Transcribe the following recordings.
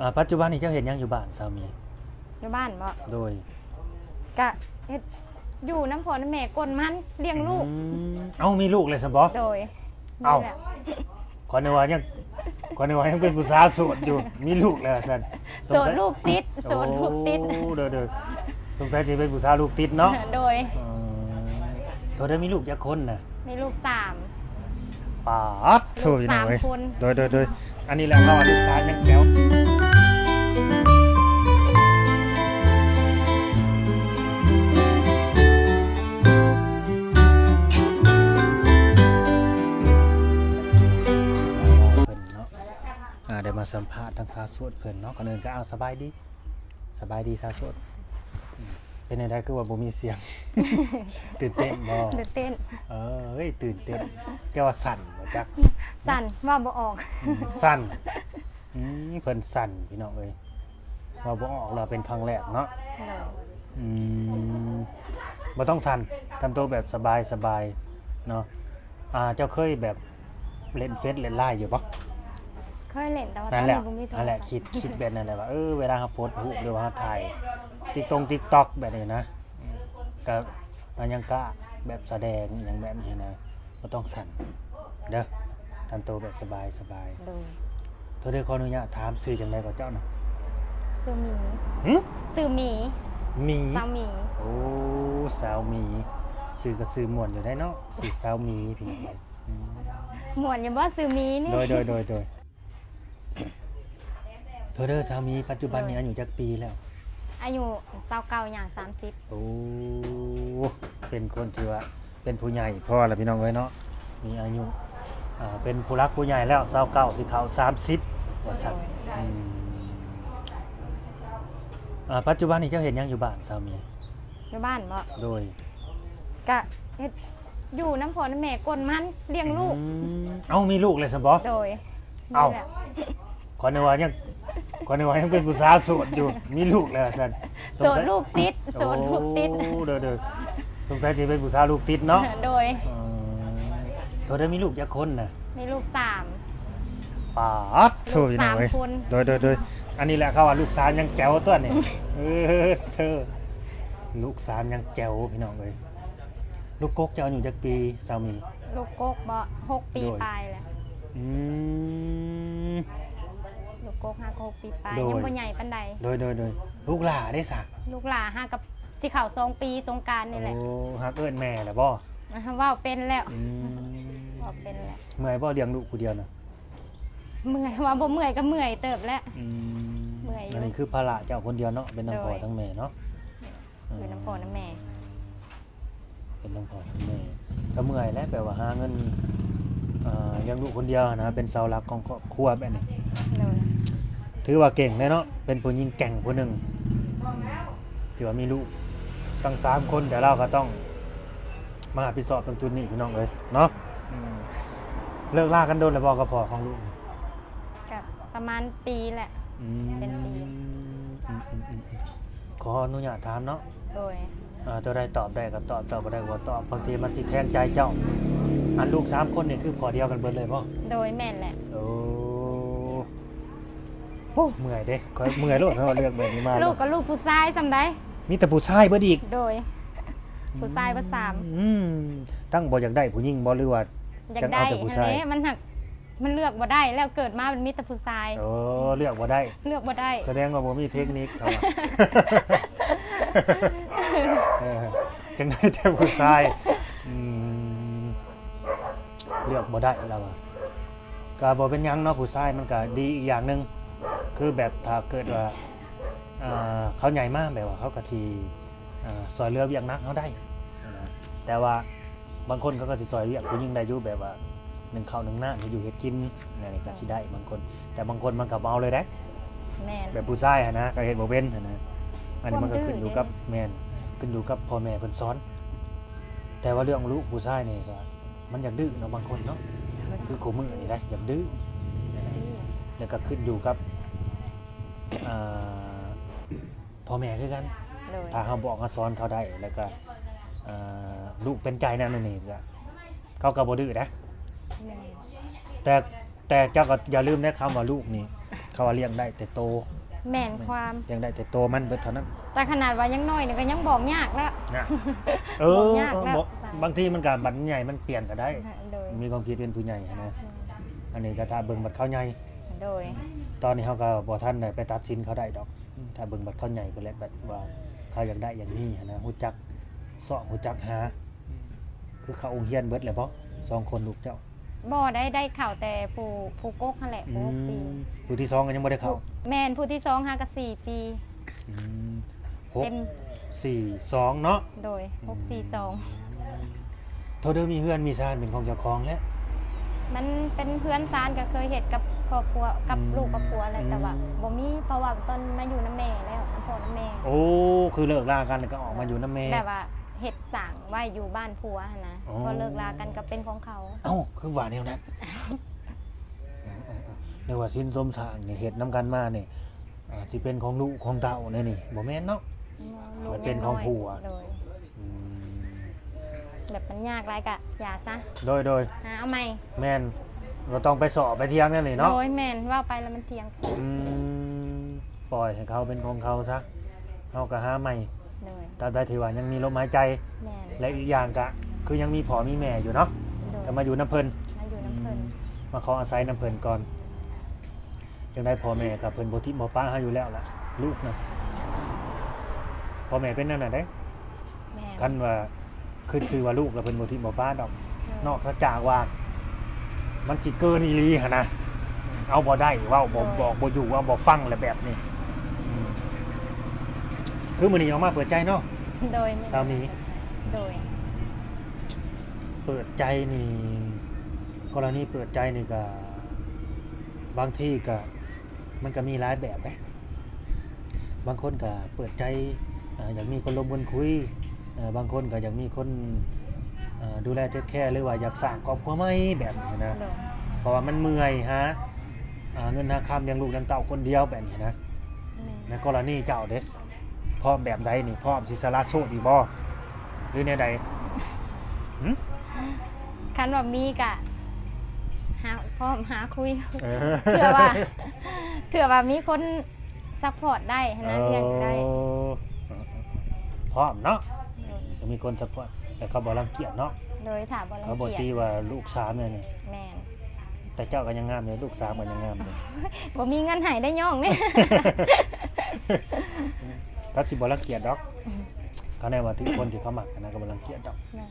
ອ່າ ປັດຈຸບັນນີ້ເຈົ້າເຮັດຫຍັງຢູ່ບ້ານ ສາວມີ? ຢູ່ບ້ານບໍ? ໂດຍ. ກະເຮັດຢູ່ນຳພໍ່ນຳແມ່ ກົນມັນ ລ້ຽງລູກ. ອືມ ເອົ້າ ມີລູກແລ້ວຊັ້ນບໍ? ໂດຍ. ເອົ້າ ມີແລ້ວ. ຂ້ອຍນຶກວ່າຍັງ ຂ້ອຍນຶກວ່າຍັງເປັນຜູ້ສາວໂສດຢູ່ ມີລູກແລ້ວຊັ້ນ. ໂສດລູກຕິດ ໂສດລູກຕິດ. ໂອ້ ໂດຍໆ ສົງໄສຊິເປັນຜູ້ສາວລູກຕິດເນາະ. ໂດຍ. ເອີ ໂທດເດີ ມີລູກຈັກຄົນນະ? ມີລູກສາມ. ປາດໂທ້ ພີ່ນ້ອງເອີຍ. ສາມຄົນ. ໂດຍໆໆ ອັນນີ້ແຫຼະເຂົາວ່າລູກສາວຍັງແຈ໋ວ. ເພິ່ນເນາະ ອ່າ ໄດ້ມາສຳພາດທາງສາວໂສດເພິ່ນເນາະ. ກ່ອນອື່ນກໍ ເອົາ ສະບາຍດີ ສະບາຍດີສາວໂສດ. ເປັນຈັ່ງໃດຄືວ່າບໍ່ມີສຽງ? ຕື່ນເຕັ້ນບໍ່? ຕື່ນເຕັ້ນ. ເອີຍ ຕື່ນເຕັ້ນ. ເຈົ້າວ່າສັ່ນບໍ່ຈັກ? ສັ່ນ ເວົ້າບໍ່ອອກ. ອືມ ສັ່ນ. ອືມ ເພິ່ນສັ່ນ ພີ່ນ້ອງເອີຍ. ເວົ້າບໍ່ອອກ ລາວເປັນຄັ້ງແລກເນາະ. ໂດຍ. ອືມ ບໍ່ຕ້ອງສັ່ນ ທຳໂຕແບບສະບາຍໆເນາະ. ອ່າ ເຈົ້າເຄີຍແບບ ເລ່ນເຟສເລ່ນໄລນ໌ຢູ່ບໍ່? ເຄີຍເລ່ນ ແຕ່ວ່າຕອນນີ້ບໍ່ມີໂທລະສັບ. ນັ້ນແຫຼະ ຄິດ ຄິດແບບນັ້ນແຫຼະວ່າ ເອີ ເວລາເຮົາໂພສຮູບ ຫຼືວ່າເຮົາຖ່າຍຕິກຕົງຕິກຕັອກແບບນີ້ນະ ກໍ ກໍຍັງກະແບບສະແດງອີ່ຫຍັງແບບນີ້ນະ ບໍ່ຕ້ອງສັ່ນເດີ ທຳໂຕແບບສະບາຍໆ. ໂດຍ. ໂທດເດີ ຂໍອະນຸຍາດຖາມ ຊື່ຈັ່ງໃດກໍເຈົ້ານະ? ຊື່ໝີ. ຫື? ຊື່ໝີ. ໝີ? ສາວໝີ. ໂອ້ ສາວໝີ ຊື່ກໍຊື່ມ່ວນຢູ່ໄດ໋ເນາະ ຊື່ສາວໝີ ພີ່ນ້ອງ. ອືມ ມ່ວນຢູ່ບໍ່ ຊື່ໝີນີ້? ໂດຍໆໆໆ. ໂທດເດີ ສາວໝີ ປັດຈຸບັນນີ້ອາຍຸຈັກປີແລ້ວ? ອາຍຸຊາວເກົ້າ ຍ່າງສາມສິບ. ໂອ້ ເປັນຄົນທີ່ວ່າເປັນຜູ້ໃຫຍ່ພໍລະ ພີ່ນ້ອງເອີຍເນາະ ມີອາຍຸ ອ່າ ເປັນຜູ້ຫຼັກຜູ້ໃຫຍ່ແລ້ວ ຊາວເກົ້າ ຊິເຂົ້າສາມສິບວ່າຊັ້ນ. ໂດຍ. ອືມ ອ່າ ປັດຈຸບັນນີ້ເຈົ້າເຮັດຫຍັງຢູ່ບ້ານ ສາວໝີ? ຢູ່ບ້ານບໍ? ໂດຍ. ກະເຮັດຢູ່ນຳພໍ່ນຳແມ່ ກົນມັນ ລ້ຽງລູກ. ອືມ ເອົ້າ ມີລູກແລ້ວຊັ້ນບໍ? ໂດຍ. ເອົ້າ ມີແລ້ວ. ຂ້ອຍນຶກວ່າຍັງ ຂ້ອຍນຶກວ່າຍັງເປັນຜູ້ສາວໂສດຢູ່ ມີລູກແລ້ວຊັ້ນ. ໂສດລູກຕິດ ໂສດລູກຕິດ. ໂອ້ ໂດຍໆ ສົງໄສຊິເປັນຜູ້ສາວລູກຕິດເນາະ. ໂດຍ. ເອີ ໂທດເດີ ມີລູກຈັກຄົນນະ? ມີລູກສາມ. ປາດໂທ້ ພີ່ນ້ອງເອີຍ. ສາມຄົນ. ໂດຍໆໆ. ອັນນີ້ແຫຼະເຂົາວ່າລູກສາວຍັງແຈ໋ວຕົວນີ້. ເອີ ເທີ ລູກສາວຍັງແຈ໋ວ ພີ່ນ້ອງເອີຍ. ລູກກົກເຈົ້າອາຍຸຈັກປີ ສາວໝີ? ລູກກົກບໍ? ຫົກປີ ໂດຍ ປາຍແຫຼະ. ອືມ ລູກກົກຫາກໍຫົກປີປາຍ. ໂດຍ. ຍັງບໍ່ໃຫຍ່ປານໃດ. ໂດຍໆໆ. ລູກຫຼ້າເດ້ສະ? ລູກຫຼ້າຫາກັບຊິເຂົ້າສອງປີ ສົງການນີ້ແຫຼະ. ໂອ້ ຫາກເອີ້ນແມ່ແລ້ວບໍ? ເວົ້າເປັນແລ້ວ. ອືມ ເວົ້າເປັນແລ້ວ. ເມື່ອຍບໍ່ລ້ຽງລູກຜູ້ດຽວນະ? ເມື່ອຍ ວ່າບໍ່ເມື່ອຍກໍເມື່ອຍເຕີບແຫຼະ. ອືມ ເມື່ອຍຢູ່. ອັນນີ້ຄືພາລະເຈົ້າຄົນດຽວເນາະ ເປັນທັງພໍ່ ໂດຍ ທັງແມ່ເນາະ. ເປັນນຳພໍ່ນຳແມ່ ເປັນນຳພໍ່ນຳແມ່ ກໍເມື່ອຍແຫຼະ ແບບວ່າຫາເງິນ ເອີ ລ້ຽງລູກຄົນດຽວນະ ເປັນເສົາຫຼັກຂອງຄອບຄົວແບບນີ້. ໂດຍ. ຖືວ່າເກັ່ງແຫຼະເນາະ ເປັນຜູ້ຍິງແກ່ງຜູ້ໜຶ່ງ ອືມ ທີ່ວ່າມີລູກຕັ້ງສາມຄົນ ແຕ່ລາວກໍຕ້ອງມາຮັບຜິດຊອບຕຣົງຈຸດນີ້ ພີ່ນ້ອງເອີຍເນາະ. ອືມ ເລີກລາກັນດົນແລ້ວບໍ່ກັບພໍ່ຂອງລູກ? ກໍປະມານປີແຫຼະ. ອືມ ເປັນປີ. ອືມໆໆ ຂໍອະນຸຍາດຖາມເນາະ. ໂດຍ. ເອີ ຕົວໃດຕອບໄດ້ກໍຕອບ ຕອບບໍ່ໄດ້ກໍບໍ່ຕອບ ບາງທີມັນຊິແທງໃຈເຈົ້າ. ອັນລູກສາມຄົນນີ້ຄືພໍ່ດຽວກັນເບິດເລີຍບໍ່? ໂດຍ ແມ່ນແຫຼະ. ໂອ້ ໂອ້ ເມື່ອຍເດ້ ຂ້ອຍເມື່ອຍໂລດ ເຮົາເລືອກແບບນີ້ມາ. ລູກກໍລູກຜູ້ຊາຍຊ້ຳໃດ໋. ມີແຕ່ຜູ້ຊາຍເບິດອີກ. ໂດຍ. ອືມ ຜູ້ຊາຍເບິດສາມ. ອືມ ທັງບໍ່ຢາກໄດ້ຜູ້ຍິງບໍ່ ຫຼືວ່າ ຢາກໄດ້ ຈັ່ງເອົາແຕ່ຜູ້ຊາຍ? ຫັ້ນແຫຼະ ມັນຫາກ ມັນເລືອກບໍ່ໄດ້ແລ້ວ ເກີດມາມັນມີແຕ່ຜູ້ຊາຍ. ໂອ້ ເລືອກບໍ່ໄດ້ ເລືອກບໍ່ໄດ້. ສະແດງວ່າບໍ່ມີເທັກນິກເຂົາວ່າ ເອີ ຈຶ່ງໄດ້ແຕ່ຜູ້ຊາຍ. ອືມ ເລືອກບໍ່ໄດ້ລາວວ່າ. ກໍບໍ່ເປັນຫຍັງເນາະ ຜູ້ຊາຍມັນກໍດີອີກຢ່າງໜຶ່ງ ຄືແບບຖ້າເກີດວ່າ ອ່າ ເຂົາໃຫຍ່ມາ ແບບວ່າເຂົາກໍຊິ ອ່າ ຊ່ອຍເຫຼືອວຽກໜັກເຮົາໄດ້. ແຕ່ວ່າບາງຄົນເຂົາກໍຊິຊ່ອຍວຽກຜູ້ຍິງໄດ້ຢູ່ ແບບວ່າໜຶ້ງເຂົ້າໜຶ້ງນ້ຳ ເຮັດຢູ່ເຮັດກິນ ອັນນີ້ກໍຊິໄດ້ບາງຄົນ. ແຕ່ບາງຄົນມັນກໍບໍ່ເອົາເລີຍເດ້. ແມ່ນ. ແບບຜູ້ຊາຍຫັ້ນນະ ກໍເຮັດບໍ່ເປັນຫັ້ນນະ. ອັນນີ້ມັນກໍຂຶ້ນຢູ່ກັບ ຄວາມດື້ເດ້. ແມ່ນ ຂຶ້ນຢູ່ກັບພໍ່ແມ່ເພິ່ນສອນ. ແຕ່ວ່າເລື່ອງລູກຜູ້ຊາຍນີ້ກໍ ມັນຢາກດື້ເນາະ ບາງຄົນເນາະ ຄືຄູ່ມື້ນີ້ໄດ໋ ຢາກດື້. ແລ້ວກໍຂຶ້ນຢູ່ກັບ ອ່າ ພໍ່ແມ່ຄືກັນ. ໂດຍ. ຖ້າເຮົາບອກເຮົາສອນເຂົາໄດ້ ແລ້ວກໍ ເອີ ລູກເປັນໃຈແນວນັ້ນນີ້ ກໍ ເຂົາກໍບໍ່ດື້ນະ. ແມ່ນ. ແຕ່ ແຕ່ເຈົ້າກໍຢ່າລືມເດ້ ຄຳວ່າລູກນີ້ ເຂົາວ່າລ້ຽງໄດ້ແຕ່ໂຕ ແມ່ນຄວາມ ລ້ຽງໄດ້ແຕ່ໂຕມັນເບິດເທົ່ານັ້ນ. ແຕ່ຂະໜາດວ່າຍັງນ້ອຍນີ້ກໍຍັງບອກຍາກແລ້ວ ນະ ເອີ ບອກຍາກແລ້ວ ບາງທີມັນກໍບັດໃຫຍ່ມັນປ່ຽນກໍໄດ້ ໂດຍ ມີຄວາມຄິດເປັນຜູ້ໃຫຍ່ຫັ້ນນະ. ອັນນີ້ກໍຖ້າເບິ່ງບັດເຂົາໃຫຍ່ ໂດຍ ຕອນນີ້ເຮົາກໍບໍ່ທັນໄດ້ໄປຕັດສິນເຂົາໄດ້ດອກ ຖ້າເບິ່ງບັດເຂົາໃຫຍ່ພຸ້ນແຫຼະ ແບບວ່າເຂົາຢາກໄດ້ຢາກມີຫັ້ນນະ ຮູ້ຈັກຊອກຮູ້ຈັກຫາ. ຄືເຂົ້າໂຮງຮຽນເບິດແລ້ວບໍ່ ສອງຄົນລູກເຈົ້າ? ບໍ່ໄດ້ ໄດ້ເຂົ້າແຕ່ຜູ້ ຜູ້ກົກຫັ້ນແຫຼະ ຫົກປີ. ຜູ້ທີສອງກໍຍັງບໍ່ໄດ້ເຂົ້າ? ແມ່ນ ຜູ້ທີສອງຫາກໍສີ່ປີ. ອືມ ຫົກ ເປັນ ສີ່ ສອງເນາະ. ໂດຍ ຫົກ ສີ່ ສອງ. ໂທດເດີ ມີເຮືອນມີຊານເປັນຂອງເຈົ້າຂອງແລ້ວ? ມັນເປັນເຮືອນຊານກໍເຄີຍເຮັດກັບຄອບຄົວ ກັບລູກກັບຜົວແຫຼະ ແຕ່ວ່າບໍ່ມີ ເພາະວ່າຕອນມາຢູ່ນຳແມ່ແລ້ວ ນຳພໍ່ນຳແມ່. ໂອ້ ຄືເລີກລາກັນແລ້ວກໍອອກມາຢູ່ນຳແມ່ ແບບວ່າເຮັດສ້າງໄວ້ຢູ່ບ້ານຜົວຫັ້ນນະ. ພໍເລີກລາກັນກໍເປັນຂອງເຂົາ. ເອົ້າ ຄືວ່າແນວນັ້ນ? ເອີໆໆ ນຶກວ່າສິນສົມສ້າງນີ້ເຮັດນຳກັນມານີ້ ອາດຊິເປັນຂອງລູກຂອງເຕົ້າແນວນີ້ ບໍ່ແມ່ນເນາະ? ເປັນຂອງຜົວ. ໂດຍ ອືມ ແບບມັນຍາກຫຼາຍກະຢ່າຊະ. ໂດຍໆ ຫາເອົາໃໝ່. ແມ່ນ ບໍ່ຕ້ອງໄປເຊາະໄປຖຽງແນວນີ້ເນາະ? ໂດຍ ແມ່ນ ເວົ້າໄປແລ້ວມັນຖຽງ. ອືມ ປ່ອຍໃຫ້ເຂົາເປັນຂອງເຂົາຊະ ເຮົາກໍຫາໃໝ່. ໂດຍ ຕາບໃດທີ່ວ່າຍັງມີລົມຫາຍໃຈ. ແມ່ນ ແລະ ອີກຢ່າງກະຄືຍັງມີພໍ່ມີແມ່ຢູ່ເນາະ. ໂດຍ ກໍມາຢູ່ນຳເພິ່ນ ມາຢູ່ນຳເພິ່ນ ອືມ ມາຂໍອາໄສນຳເພິ່ນກ່ອນ. ຈັ່ງໃດພໍ່ແມ່ກໍເພິ່ນບໍ່ຖິ້ມບໍ່ປະເຮົາຢູ່ແລ້ວລະ ລູກນະ ພໍ່ແມ່ເປັນແນວນັ້ນເດ້. ແມ່ນ ຄັນວ່າຂຶ້ນຊື່ວ່າລູກລະເພິ່ນບໍ່ຖິ້ມບໍ່ປະດອກ. ແມ່ນ ນອກຈາກວ່າມັນຊິເກີນອີ່ຫຼີຫັ້ນນະ ເອົາບໍ່ໄດ້ ເວົ້າບໍ່ ໂດຍ ບອກບໍ່ຢູ່ ເວົ້າບໍ່ຟັງ ລະແບບນີ້. ອືມ ຄືມື້ນີ້ອອກມາເປີດໃຈເນາະ. ໂດຍ ສາມີ ໂດຍ ເປີດໃຈນີ້ ກໍລະນີເປີດໃຈນີ້ກະ ບາງທີກະ ມັນກໍມີຫຼາຍແບບເດ້. ບາງຄົນກໍເປີດໃຈ ອາ ຢາກມີຄົນລົມຄົນຄຸຍ ເອີ ບາງຄົນກໍຢາກມີຄົນ ເອີ ດູແລເທກແຄ ຫຼືວ່າຢາກສ້າງຄອບຄົວໃໝ່ແບບນີ້ນະ. ໂດຍ ເພາະວ່າມັນເມື່ອຍຫາ ອາ ເງິນຫາຄຳລ້ຽງລູກລ້ຽງເຕົ້າຄົນດຽວແບບນີ້ນະ. ແມ່ນ ໃນກໍລະນີເຈົ້າເດ ພ້ອມແບບໃດນີ້? ພ້ອມຊິສະຫຼະໂສດອີກບໍ່ ຫຼືແນວໃດ? ຫື? ຄັນວ່າມີກະຫາ ພ້ອມຫາຄຸຍ ເອີ ເພື່ອວ່າ ເພື່ອວ່າມີຄົນຊັບພອດໄດ້ຫັ້ນນະ. ເອີ ເລື່ອງໄດ້ ພ້ອມເນາະ. ໂດຍ ມີຄົນຊັບພອດ ແຕ່ເຂົາບໍ່ລັງກຽດເນາະ. ໂດຍ ຖ້າບໍ່ລັງກຽດ ເຂົາບໍ່ຕີວ່າລູກສາມແນວນີ້. ແມ່ນ ແຕ່ເຈົ້າກໍຍັງງາມຢູ່ ລູກສາມກໍຍັງງາມຢູ່. ບໍ່ມີເງິນໃຫ້ໄດ້ຍ້ອງນີ້ ກໍຊິບໍ່ລັງກຽດດອກ. ອືມ ກໍແນ່ວ່າທີ່ຄົນທີ່ເຂົາມັກຫັ້ນນະ ກໍບໍ່ລັງກຽດດອກ. ແມ່ນ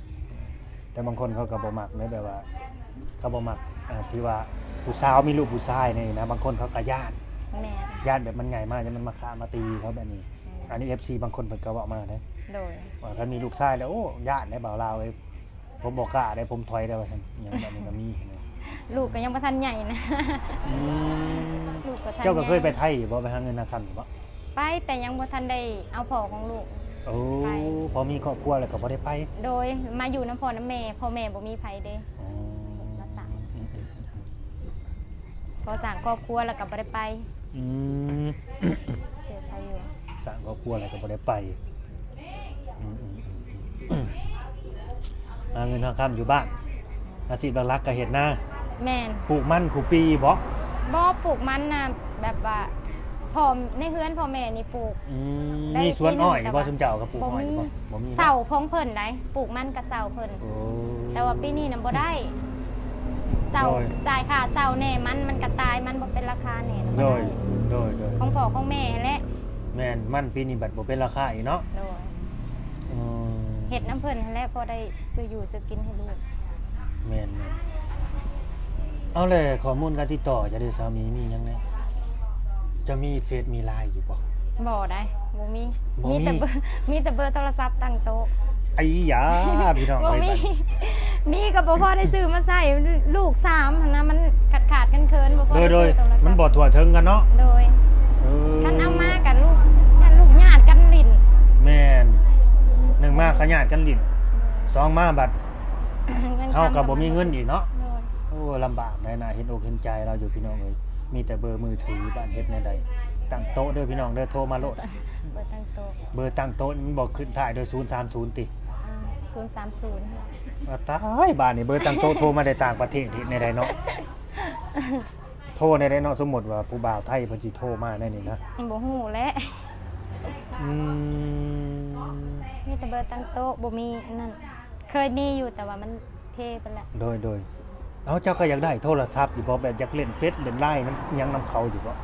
ແຕ່ບາງຄົນເຂົາກໍບໍ່ມັກເດ້ ແບບວ່າເຂົາບໍ່ມັກ ເອີ ທີ່ວ່າຜູ້ສາວມີລູກຜູ້ຊາຍນີ້ນະ ບາງຄົນເຂົາກໍຢ້ານ. ແມ່ນ ຢ້ານແບບມັນໃຫຍ່ມາ ຢ້ານມັນມາຂ້າມາຕີເຂົາແບບນີ້. ອືມ ອັນນີ້ເອັຟຊີບາງຄົນເພິ່ນກໍເວົ້າມາເດ້. ໂດຍ ວ່າຄັນມີລູກຊາຍແລ້ວ ໂອ້ ຢ້ານເດ້ບ່າວລາວເອີຍ. ຜົມບໍ່ກ້າເດ້ ຜົມຖອຍເດ້ ວ່າຊັ້ນ. ຫຍັງແບບນີ້ກໍມີ. ລູກກໍຍັງບໍ່ທັນໃຫຍ່ນະ. ອືມ ລູກກໍທັນ ເຈົ້າກໍເຄີຍໄປໄທຢູ່ບໍ່? ໄປຫາເງິນຫາຄຳຢູ່ບໍ່? ໄປ ແຕ່ຍັງບໍ່ທັນໄດ້ເອົາພໍ່ຂອງລູກ. ໂອ້ ໄປ ພໍມີຄອບຄົວແລ້ວກໍບໍ່ໄດ້ໄປ. ໂດຍ ມາຢູ່ນຳພໍ່ນຳແມ່ ພໍ່ແມ່ບໍ່ມີໃຜເດ້. ອໍ ມາສ້າງ ອືມໆໆ ພໍສ້າງຄອບຄົວແລ້ວກໍບໍ່ໄດ້ໄປ. ອືມ ເສຍໃຈຢູ່ ສ້າງຄອບຄົວແລ້ວກໍບໍ່ໄດ້ໄປ. ອືມໆໆ ຫາເງິນຫາຄຳຢູ່ບ້ານ ອາຊີບຫຼັກໆກໍເຮັດນາ. ແມ່ນ ປູກມັນຄູ່ປີບໍ? ບໍ່ ປູກມັນນະ ແບບວ່າພໍ່ ໃນເຮືອນພໍ່ແມ່ນີ້ປູກ. ອືມ ມີສວນອ້ອຍບໍ່ຊຸມເຈົ້າ ກໍປູກອ້ອຍບໍ່? ບໍ່ມີ ບໍ່ມີ ເຊົ່າຂອງເພິ່ນໃດ໋ ປູກມັນກໍເຊົ່າເພິ່ນ. ໂອ້ ແຕ່ວ່າປີນີ້ນະບໍ່ໄດ້ ເຊົ່າ ໂດຍ ຈ່າຍຄ່າເຊົ່າແດ່ ມັນ ມັນກໍຕາຍ ມັນບໍ່ເປັນລາຄາແດ່. ໂດຍ ໂດຍໆ ຂອງພໍ່ຂອງແມ່ຫັ້ນແຫຼະ. ແມ່ນ ມັນປີນີ້ບັດບໍ່ເປັນລາຄາອີກເນາະ. ໂດຍ ອືມ ເຮັດນຳເພິ່ນຫັ້ນແຫຼະ ພໍໄດ້ຊື້ຢູ່ຊື້ກິນໃຫ້ລູກ. ແມ່ນໆ ເອົາແຫຼະ ຂໍ້ມູນການຕິດຕໍ່ຈະໄດ້ ສາມີມີຫຍັງແດ່? ຈະມີເຟສມີລາຍຢູ່ບໍ່? ບໍ່ໄດ໋ ບໍ່ມີ ບໍ່ມີ ມີແຕ່ເບີ ມີແຕ່ເບີໂທລະສັບຕັ້ງໂຕະ. ໄອ້ຢາ ພີ່ນ້ອງເອີຍ ບໍ່ມີ ມີກໍບໍ່ພໍໄດ້ຊື້ມາໃຊ້ ລູກສາມຫັ້ນນະ ມັນຂາດໆເຂີນໆ ບໍ່ພໍໄດ້ຊື້ໂທລະສັບ. ໂດຍໆ ມັນບໍ່ທົ່ວເຖິງກັນເນາະ. ໂດຍ ເອີ ຄັນເອົາມາກັນລູກ ຄັນລູກຍາດກັນຫຼິ້ນ. ແມ່ນ ໜຶ່ງມາຂະຍາດກັນຫຼິ້ນ ສອງມາບັດ ເຮົາກໍບໍ່ມີເງິນອີກເນາະ. ໂດຍ ໂອ້ ລຳບາກໄດ໋ນະ ເຫັນອົກເຫັນໃຈລາວຢູ່ ພີ່ນ້ອງເອີຍ. ມີແຕ່ເບີມືຖື ບາດເຮັດແນວໃດ? ຕັ້ງໂຕະເດີ ພີ່ນ້ອງເດີ ໂທມາໂລດ. ເບີຕັ້ງໂຕະ ເບີຕັ້ງໂຕະ ມັນບໍ່ຂຶ້ນທ້າຍໂດຍ ສູນສາມສູນ ຕິ? ອ່າ ສູນສາມສູນ. ອ່າ ຕາຍ ບາດນີ້ເບີຕັ້ງໂຕະໂທມາແຕ່ຕ່າງປະເທດ ເຮັດແນວໃດເນາະ? ໂທ ໂທແນວໃດເນາະ ສົມມຸດວ່າຜູ້ບ່າວໄທເພິ່ນຊິໂທມາແນວນີ້ນະ? ບໍ່ຮູ້ແຫຼະ. ອືມ ມີແຕ່ເບີຕັ້ງໂຕະ ບໍ່ມີອັນນັ້ນ. ເຄີຍມີຢູ່ ແຕ່ວ່າມັນເພໄປແລ້ວ. ໂດຍ ໂດຍ. ເອົາ ເຈົ້າກໍຢາກໄດ້ໂທລະສັບຢູ່ບໍ່? ແບບຢາກຫຼິ້ນເຟສ ຫຼິ້ນໄລນ໌ ນຳ ຫຍັງນຳເຂົາຢູ່ບໍ່? ກະ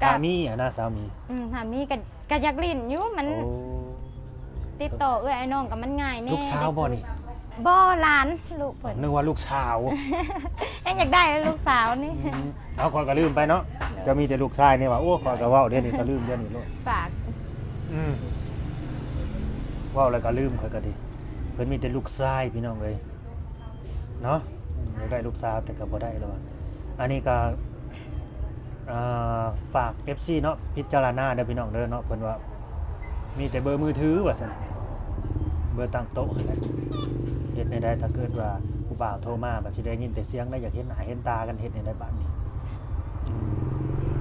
ຖ້າມີຫັ້ນນະ ສາວມີ. ອືມ ຖ້າມີກໍ ກໍຢາກຫຼິ້ນຢູ່ ມັນ ໂອ້ ຕິດຕໍ່ເອື້ອຍອ້າຍນ້ອງກໍມັນງ່າຍແດ່. ລູກສາວບໍ່ນີ້? ບໍ່ ຫຼານ ລູກເພິ່ນ. ນຶກວ່າລູກສາວ. ຍັງຢາກໄດ້ລູກສາວນີ້. ອືມ ເອົາ ຂ້ອຍກໍລືມໄປເນາະ. ໂດຍ. ເຈົ້າມີແຕ່ລູກຊາຍນີ້ຫວາ? ໂອ້ ຂ້ອຍກໍເວົ້າດຽວນີ້ກໍລືມ ດຽວນີ້ໂລດ. ຝາກ ອືມ ເວົ້າແລ້ວກໍລືມ ຂ້ອຍກໍດີ. ເພິ່ນມີແຕ່ລູກຊາຍ ພີ່ນ້ອງເອີຍ. ເນາະ ອືມ ຢາກໄດ້ລູກສາວແຕ່ກໍບໍ່ໄດ້ແລ້ວວ່າ. ອັນນີ້ກໍ ອ່າ ຝາກເອັຟຊີເນາະ ພິຈາລະນາເດີພີ່ນ້ອງເດີເນາະ. ເພິ່ນວ່າມີແຕ່ເບີມືຖືວ່າຊັ້ນ ເບີຕັ້ງໂຕະຫັ້ນແຫຼະ. ເຮັດແນວໃດ ຖ້າເກີດວ່າຜູ້ບ່າວໂທມາ ບັດຊິໄດ້ຍິນແຕ່ສຽງ ແລ້ວຢາກເຫັນໜ້າເຫັນຕາກັນ ເຮັດແນວໃດບາດນີ້? ອື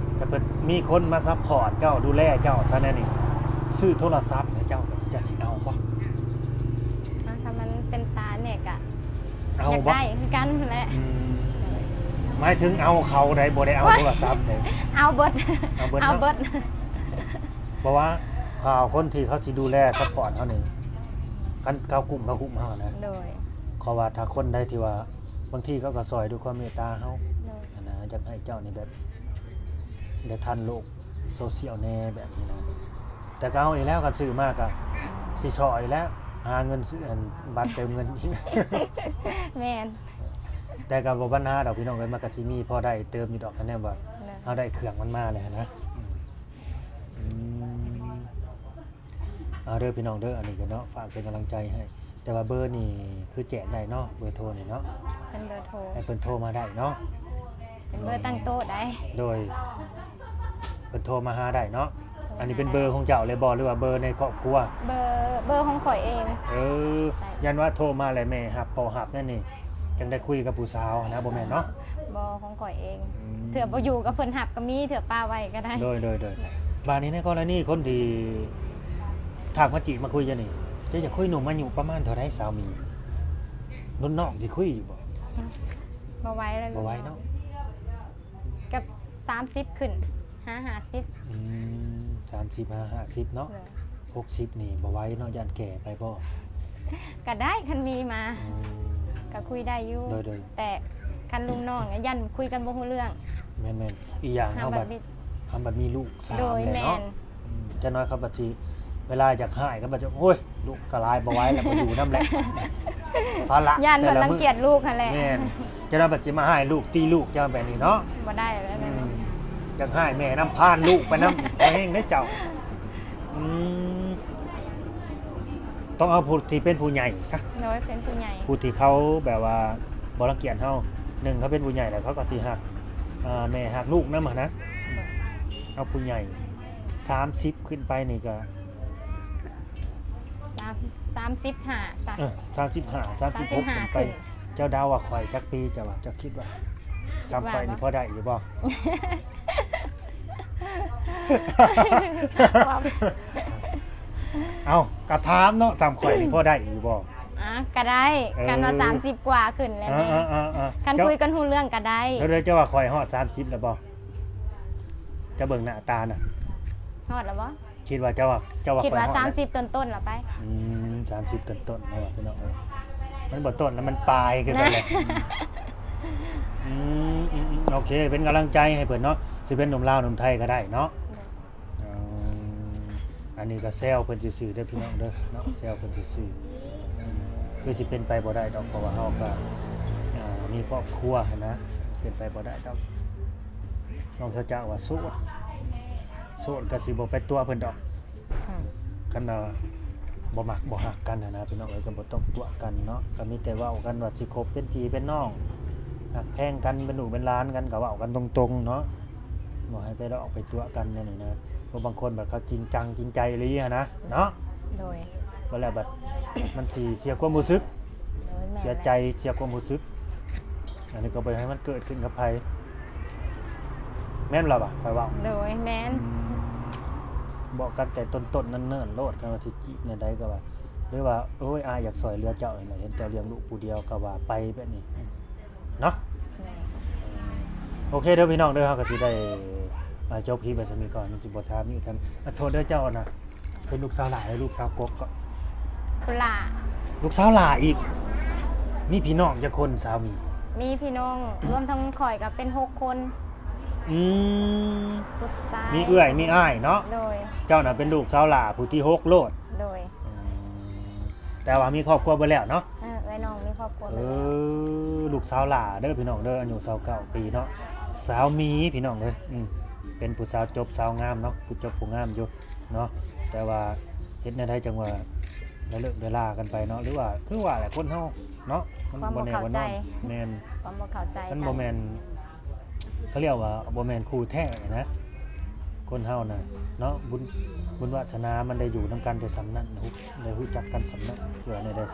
ມ ຖ້າເພິ່ນມີຄົນມາຊັບພອດເຈົ້າ ດູແລເຈົ້າຊະແນວນີ້ ຊື້ໂທລະສັບໃຫ້ເຈົ້າ ເຈົ້າຊິເອົາບໍ່? ອ່າ ຖ້າມັນເປັນຕາແນ່ກະ ເອົາ ຢາກ ບໍ່ ໄດ້ຄືກັນແຫຼະ. ອືມ ໝາຍເຖິງເອົາເຂົາໃດ ບໍ່ໄດ້ເອົາ ໂທລະສັບໃດ. ເອົາເບິດ ເອົາເບິດ ເອົາເບິດ. ເພາະວ່າ ອ່າ ຄົນທີ່ເຂົາຊິດູແລຊັບພອດເຮົານີ້ ຄັນເຂົາກຸ້ມ ເຂົາກຸ້ມເຮົານະ. ໂດຍ. ເພາະວ່າຖ້າຄົນໃດທີ່ວ່າ ບາງທີເຂົາກໍຊ່ອຍດ້ວຍຄວາມເມດຕາເຮົາ ໂດຍ ຫັ້ນນະ. ຢາກໃຫ້ເຈົ້ານີ້ແບບໄດ້ທັນໂລກໂຊຊຽວແດ່ແບບນີ້ນະ. ແຕ່ກໍເອົາອີກແລ້ວ ຄັນຊື້ມາກໍຊິຊ່ອຍແລ້ວ ຫາເງິນຊື້ອັນບັດເຕີມເງິນອີກ. ແມ່ນ. ແຕ່ກໍບໍ່ບັນຫາດອກພີ່ນ້ອງເອີຍ ມັນກໍຊິມີພໍໄດ້ເຕີມຢູ່ດອກ ຄັນແນມວ່າ ໂດຍ ເຮົາໄດ້ເຄື່ອງມັນມາແລ້ວຫັ້ນນະ. ອືມ ເອົາເດີພີ່ນ້ອງເດີ ອັນນີ້ກໍເນາະ ຝາກເປັນກຳລັງໃຈໃຫ້. ແຕ່ວ່າເບີນີ້ຄືແຈກໄດ້ເນາະ ເບີໂທນີ້ເນາະ. ເປັນເບີໂທ ໃຫ້ເພິ່ນໂທມາໄດ້ເນາະ. ເປັນເບີຕັ້ງໂຕະໄດ໋. ໂດຍ ເພິ່ນໂທມາຫາໄດ້ເນາະ. ໂທມາໄດ້. ອັນນີ້ເປັນເບີຂອງເຈົ້າເລີຍບໍ່ ຫຼືວ່າເບີໃນຄອບຄົວ? ເບີ ເບີຂອງຂ້ອຍເອງ. ເອີ ໃຊ້ ຢ້ານວ່າໂທມາແລ້ວແມ່ຮັບ ພໍ່ຮັບແນວນີ້ ຈັ່ງໄດ້ຄຸຍກັບຜູ້ສາວນະ ບໍ່ແມ່ນເນາະ? ບໍ່ ຂອງຂ້ອຍເອງ. ອືມ ເທື່ອບໍ່ຢູ່ກໍເພິ່ນຮັບກໍມີ ເທື່ອປະໄວ້ກໍໄດ້. ໂດຍ ໂດຍ ໂດຍ. ບາດນີ້ໃນກໍລະນີຄົນທີ່ທັກມາຈີບມາຄຸຍເຈົ້ານີ້ ເຈົ້າຢາກຄຸຍໜຸ່ມອາຍຸປະມານເທົ່າໃດ ສາວມີ? ລຸ້ນນ້ອງຊິຄຸຍຢູ່ບໍ່? ບໍ່ໄຫວແລ້ວ ບໍ່ໄຫວເນາະ. ກັບສາມສິບຂຶ້ນ ຫາຫ້າສິບ. ອືມ ສາມສິບ ຫາຫ້າສິບເນາະ. ໂດຍ. ຫົກສິບນີ້ບໍ່ໄຫວເນາະ ຢ້ານແກ່ໄປບໍ່? ກໍໄດ້ ຄັນມີມາ. ອືມ ກໍຄຸຍໄດ້ຢູ່. ໂດຍ ໂດຍ. ແຕ່ຄັນລຸ້ນນ້ອງນີ້ຢ້ານຄຸຍກັນບໍ່ຮູ້ເລື່ອງ. ແມ່ນໆ. ອີກຢ່າງເຮົາບັດ ເຮົາບັດມີລູກສາມແລ້ວເນາະ. ໂດຍ ແມ່ນ. ອືມ ຈັກໜ້ອຍເຂົາບັດຊິ ເວລາຢາກຮ້າຍເຂົາບັດຊິ ໂອ້ຍ ລູກກໍຫຼາຍ ບໍ່ໄຫວແລ້ວ ບໍ່ຢູ່ນຳແຫຼະ ພາລະ ຢ້ານເພິ່ນລັງກຽດລູກຫັ້ນແຫຼະ. ແມ່ນ. ຈັກໜ້ອຍບັດຊິມາຮ້າຍລູກ ຕີລູກເຈົ້າແບບນີ້ເນາະ. ບໍ່ໄດ້ແລ້ວ. ອືມ ຢາກຮ້າຍແມ່ນຳ ພານລູກໄປນຳ ບໍ່ແຮງເດ້ເຈົ້າ. ອືມ ຕ້ອງເອົາຜູ້ທີ່ເປັນຜູ້ໃຫຍ່ຊະ. ໂດຍ ເປັນຜູ້ໃຫຍ່. ຜູ້ທີ່ເຂົາແບບວ່າບໍ່ລັງກຽດເຮົາ. ໜຶ່ງ ເຂົາເປັນຜູ້ໃຫຍ່ແລ້ວ ເຂົາກໍຊິຮັກ ເອີ ແມ່ ຮັກລູກນຳຫັ້ນນະ. ໂດຍ. ເອົາຜູ້ໃຫຍ່ ສາມສິບຂຶ້ນໄປນີ້ກໍ ສາມ ສາມສິບຫ້າ ເອີ ສາມສິບຫ້າ ສາມສິບຫົກ ສາມສິບຫ້າ ຂຶ້ນໄປ. ຂຶ້ນ. ເຈົ້າເດົາວ່າຂ້ອຍຈັກປີ ເຈົ້າວ່າ ເຈົ້າຄິດວ່າ ສ່ຳຂ້ອຍນີ້ພໍໄດ້ຢູ່ບໍ່? ເອົ້າ ກໍຖາມເນາະ ສ່ຳຂ້ອຍນີ້ພໍໄດ້ຢູ່ບໍ່? ອ່າ ກໍໄດ້. ເອີ ຄັນວ່າສາມສິບກວ່າຂຶ້ນແລ້ວ. ເອີໆໆໆ ຄັນຄຸຍກັນຮູ້ເລື່ອງກໍໄດ້. ແລ້ວເຈົ້າວ່າຂ້ອຍຮອດສາມສິບແລ້ວບໍ່? ເຈົ້າເບິ່ງໜ້າຕານະ ຮອດແລ້ວບໍ່? ຄິດວ່າເຈົ້າວ່າ ເຈົ້າວ່າ ຄິດວ່າຂ້ອຍຮອດ ສາມສິບຕົ້ນໆລະໄປ. ອືມ ສາມສິບຕົ້ນໆ ເນາະ ພີ່ນ້ອງເອີຍ. ມັນບໍ່ຕົ້ນນະ ມັນປາຍຂຶ້ນໄປແລ້ວ. ອືມ ອືມໆ ໂອເຄ ເປັນກຳລັງໃຈໃຫ້ເພິ່ນເນາະ. ຊິເປັນໜຸ່ມລາວໜຸ່ມໄທກໍໄດ້ເນາະ. ເອີ ອັນນີ້ກໍແຊວເພິ່ນຊື່ໆເດີພີ່ນ້ອງເດີເນາະ ແຊວເພິ່ນຊື່ໆ. ອືມ ຄືຊິເປັນໄປບໍ່ໄດ້ດອກ ເພາະວ່າເຮົາກໍ ອ່າ ມີຄອບຄົວຫັ້ນນະ ເປັນໄປບໍ່ໄດ້ດອກ. ນ້ອງສາວຈາວ່າໂສດ ໂສດກໍຊິບໍ່ໄປຕົວະເພິ່ນດອກ. ອືມ ຄັນວ່າບໍ່ມັກບໍ່ຮັກກັນຫັ້ນນະ ພີ່ນ້ອງເອີຍ ກໍບໍ່ຕ້ອງຕົວະກັນເນາະ. ກໍມີແຕ່ເວົ້າກັນວ່າຊິຄົບເປັນພີ່ເປັນນ້ອງ ຮັກແພງກັນ ເປັນລູກເປັນຫຼານກັນ ກໍເວົ້າກັນຕົງໆເນາະ. ບໍ່ໃຫ້ໄປຫຼອກໄປຕົວະກັນແນວນີ້ນະ. ເພາະບາງຄົນບັດເຂົາຈິງຈັງຈິງໃຈອີ່ຫຼີຫັ້ນນະເນາະ. ໂດຍ. ບໍ່ແລ້ວບັດມັນຊິເສຍຄວາມຮູ້ສຶກ. ໂດຍ ແມ່ນແຫຼະ. ເສຍໃຈ ເສຍຄວາມຮູ້ສຶກ. ອັນນີ້ກໍບໍ່ຢາກໃຫ້ມັນເກີດຂຶ້ນກັບໃຜ. ແມ່ນລະວະ ຂ້ອຍເວົ້າ. ໂດຍ ແມ່ນ. ອືມ ບອກກັນແຕ່ຕົ້ນໆ ເນີນໆໂລດ ຄັນວ່າຊິຈີບແນວໃດກໍວ່າ ຫຼືວ່າ ໂອ້ຍ ອ້າຍຢາກຊ່ອຍເຫຼືອເຈົ້ານີ້ແຫຼະ ເຫັນເຈົ້າລ້ຽງລູກຜູ້ດຽວ ກໍວ່າໄປແບບນີ້. ເນາະ. ແມ່ນ. ເອີ ໂອເຄເດີພີ່ນ້ອງເດີ ເຮົາກໍຊິໄດ້ ອ່າ ຈົບຄລິບໄວ້ສ່ຳນີ້ກ່ອນ ມັນຊິບໍ່ຖາມອີກ. ອ່າ ໂທດເດີ ເຈົ້ານະ ເປັນລູກສາວຫຼ້າ ຫຼືລູກສາວກົກເກາະ? ຜູ້ຫຼ້າ. ລູກສາວຫຼ້າອີກ. ມີພີ່ນ້ອງຈັກຄົນສາວມີ? ມີພີ່ນ້ອງ ລວມທັງຂ້ອຍກໍເປັນຫົກຄົນ. ອືມ ຜູ້ຊາຍ ມີເອື້ອຍມີອ້າຍເນາະ. ໂດຍ. ເຈົ້ານະເປັນລູກສາວຫຼ້າຜູ້ທີຫົກໂລດ. ໂດຍ. ອືມ ແຕ່ວ່າມີຄອບຄົວເບິດແລ້ວເນາະ. ເອີ ເອື້ອຍນ້ອງມີຄອບຄົວ ເອີ ລູກສາວຫຼ້າເດີພີ່ນ້ອງເດີ ອາຍຸຊາວເກົ້າປີເນາະ ສາວມີພີ່ນ້ອງເອີຍ. ອືມ ເປັນຜູ້ສາວຈົບ ສາວງາມເນາະ ຜູ້ຈົບຜູ້ງາມຢູ່ເນາະ. ແຕ່ວ່າເຮັດແນວໃດຈັ່ງວ່າລະເລີກລະລາກັນໄປເນາະ ຫຼືວ່າຄືວ່າແຫຼະ ຄົນເຮົາເນາະ ມັນບໍ່ແນ່ບໍ່ນອນ. ແມ່ນ ຄວາມບໍ່ເຂົ້າໃຈ ມັນບໍ່ແມ່ນ ເຂົາຮຽກວ່າບໍ່ແມ່ນຄູ່ແທ້ນະ ຄົນເຮົານະເນາະ. ບຸນ ບຸນວາສະໜາມັນໄດ້ຢູ່ນຳກັນແຕ່ສ່ຳນັ້ນ ໄດ້ຮູ້ຈັກກັນສ່ຳນັ້ນ ເພື່ອໃນໄດ້